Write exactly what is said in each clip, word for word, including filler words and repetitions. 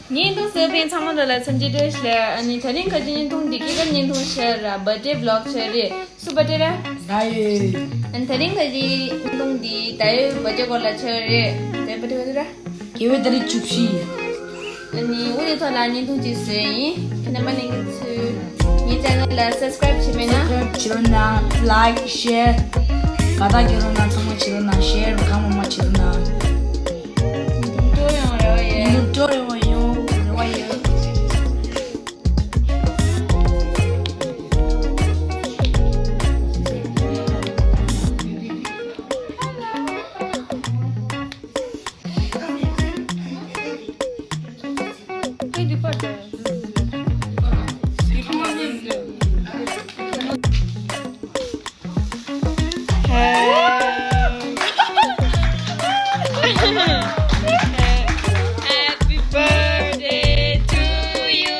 བརྙན་ཐུང་གཟིགས་པ་ཚང་མ་ལ་ལ་འཚམས་འདྲི་བཀྲ་ཤིས་བདེ་ལེགས། ཨ་ནི་དེ་རིང་ཁ་ཅིག་བརྙན་ཐུང་འདི་སྐྱེས་སྐར་བརྙན་ཐུང་ཤར་ར། བར་ཌེ་བི་ལོག་ཤར་རེད། སུ་བར་ཌེ་ར། ད་ཡོད། ཨ་ནི་དེ་རིང་ཁ་ཅིག་བརྙན་ཐུང་འདི་ད་ཡོད་བར་ཌེ་སྐོར་ལ་ཤར་རེད། དེ་བར་ཌེ་ག་དུས་ར། དགེ་བའི་ད་རེས་བཅུ་བཞི། ཨ་ནི་འུ་ཚོའི་ཐོག་ལ་བརྙན་ཐུང་ཅིག་བཟོས་ཡིན། ཁྱེད་རྣམ་པ་ལྷན་རྒྱས་ཚོས་ངའི་ཆེ་ནལ་ལ་སབ་སི་ཀ་རེབ་བྱས་མེད་ན། སབ་སི་ཀ་རེབ་བྱེད་རོགས་གནང་། ལའིཀ་ཤེར་དགའ་རྟགས་སྐྱེ་རོགས་གནང་། ཚང་མ་བྱེད་རོགས་གནང་། ཤེར་གང་མང་མང་བྱེད་རོགས་གནང་། སྤྲོ་ཡོང་རེ་བ་ཡོད། སྤྲོ་ཡོང་བ་ཡོང་རེ་བ་ཡོད། Happy birthday to you.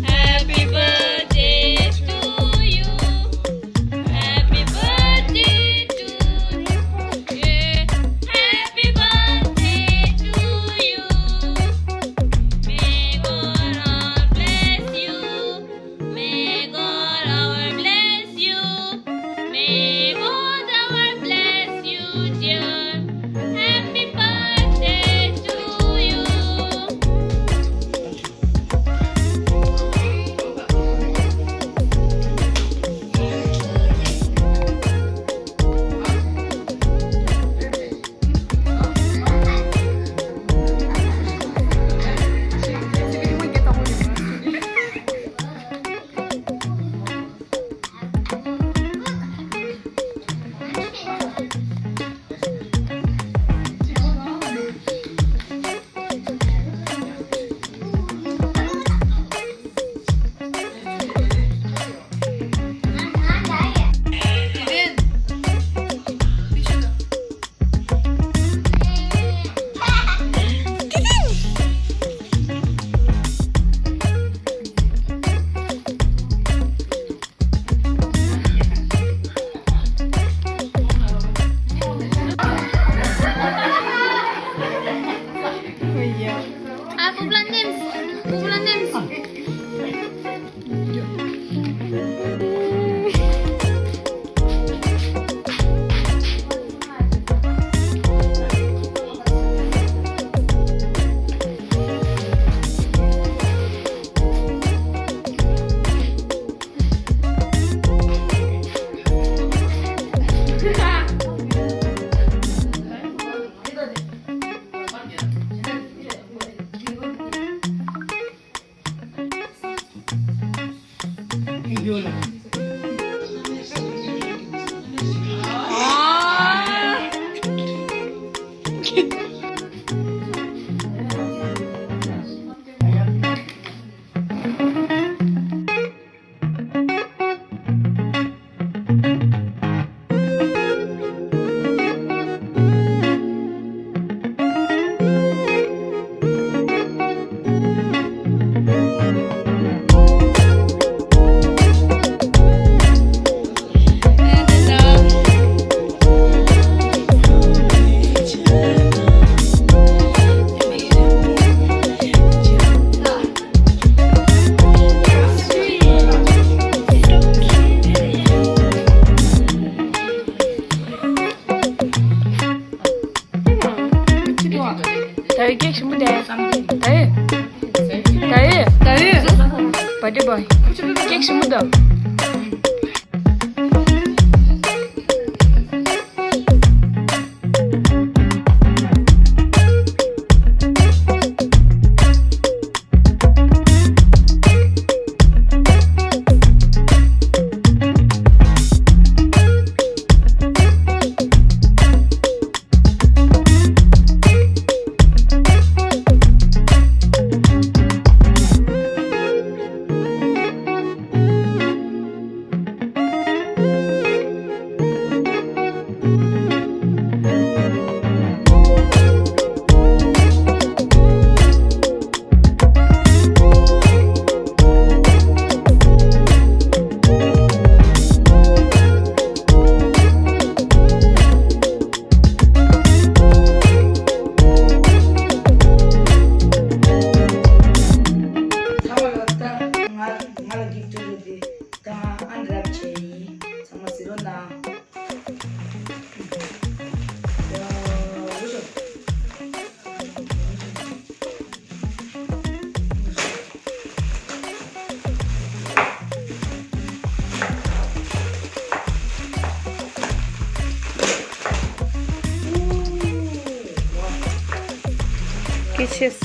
Happy birthday to you. Happy birthday to you. Happy birthday to you. May God bless you. May God our bless you. May God our bless you, dear. Happy birthday to you. ཨ། ཕུབ་ལ་ནེམས། ཕུབ་ལ་ནེམས། ད་ཡོད། ཀེག་ཞིམ་པོ་དེ། ད་ཡོད། ད་ཡོད། ད་ཡོད། བར་ཌེ་བོའི། ཀེག་ཞིམ་པོ་དང་། Cheers.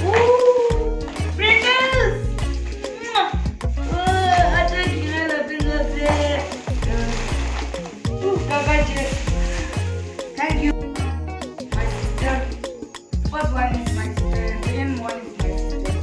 Ooh, Pringles! Mwah! Oh, I thank you, I love Pringles. Ooh, Kaka cheers. Thank you. My sister. First one is my sister, and second one is my sister.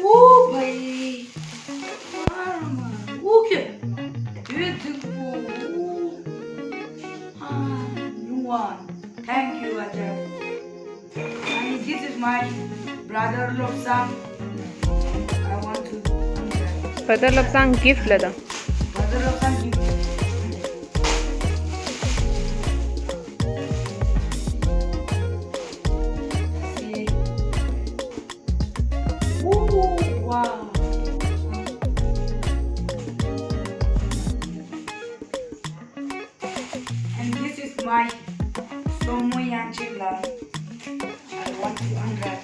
Oh, भाई। Oh, क्या? ये देखो। Ah, new one. Thank you, Ajay. And this is my brother Lobsang. I want to. Brother Lobsang gift la da. Brother Lobsang gift. See. Ooh, wow. And this is my Somo Yangchila. I want to unwrap.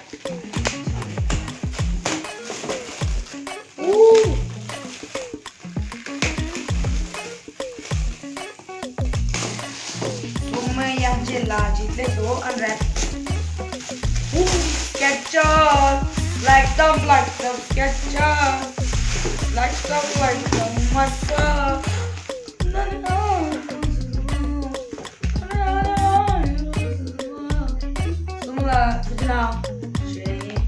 Ooh! Somo Yangchila, jitleso unwrap. Ooh, Skechers, like them, like them, Skechers, like them, like them, what's up? སོམོ་ལགས་ཐུགས་རྗེ་གནང་ཞུ་ཡིན།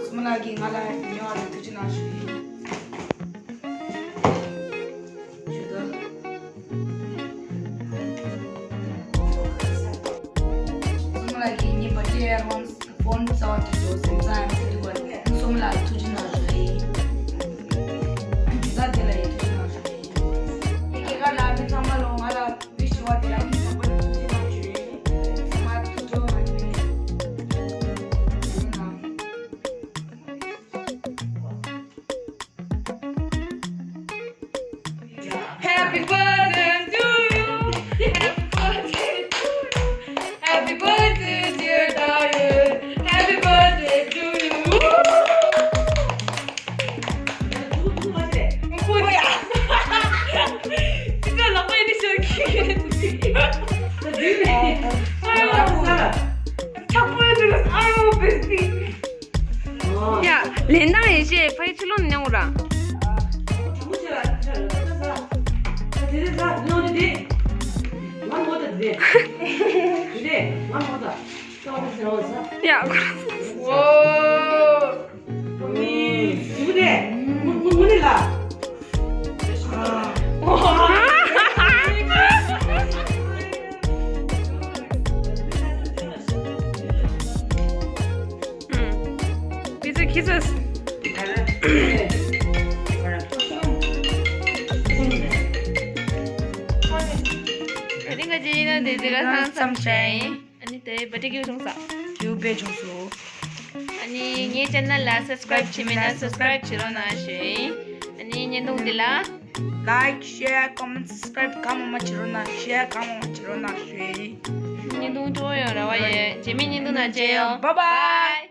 སོམོ་ལགས་ཀྱིས་ང་ལ་ཉེ་བ་དང་ཐུགས་རྗེ་གནང་ཞུ་ཡིན། ཞུ་དོ། སོམོ་ལགས་ཀྱིས་ངའི་བར་ཆད་ཡར་འོང་། ཕོན་གསར་པ་དེ་ཚོ་སེམས་ཙམ་ཡང་ཟེར་དུས་བར་སོམ་ལ་ཐུགས་རྗེ་གནང་ཞུ་ཡིན། དེ་དག་དེ་ལ་ཡང་ཐུགས་རྗེ་གནང་ཞུ་ཡིན། ངའི་སྐྱེས་སྐར་ལ་མི་ཚང་མ་ལོ་ང་ལ་བི་ཤི་བ་དེ་ལ་མི་ཚང་མ་ལ་ཐུགས་རྗེ་གནང་ཞུ་ཡིན། ཚང་མ་ཐུགས་རྗེ་གནང་ཞུ་ཡིན། Happy birthday to you. Happy birthday to you. Happy birthday, dear Darius. Happy birthday to you. ཡ། ལེན་དང་ཡེ་ཤེས་ཕ་ཡི་ཆུ་ལོན་ནས་འོ་ར། ཡ། ཁྱེད་ཚོས། ད་ཐེངས་ཀ་ཅི་ཡིན་ན་དེ་ཟེར་ག་སང་མཚམས་བཞག་ཡིན། ཨ་ནི་དེ་བ་ཏི་ཀྱུ་བྱུང་ས། ཀྱུ་པེ་བྱུང་སོ། ཨ་ནི་ངའི་ཆེ་ནལ་ལ་སབ་སི་ཀ་རེབ་བྱས་མེད་ན་སབ་སི་ཀ་རེབ་བྱེད་རོགས་གནང་ཞུ་ཡིན། ཨ་ནི་བརྙན་ཐུང་འདི་ལ། Like, share, comment, subscribe གང་མང་མང་བྱེད་རོགས་གནང་། Share གང་མང་མང་བྱེད་རོགས་གནང་ཞུ་ཡིན། བརྙན་ཐུང་སྤྲོ་པོ་ཡོང་རེ་བ་ཡོད། རྗེས་མའི་བརྙན་ཐུང་ནང་མཇལ་ཡོང་། Bye bye.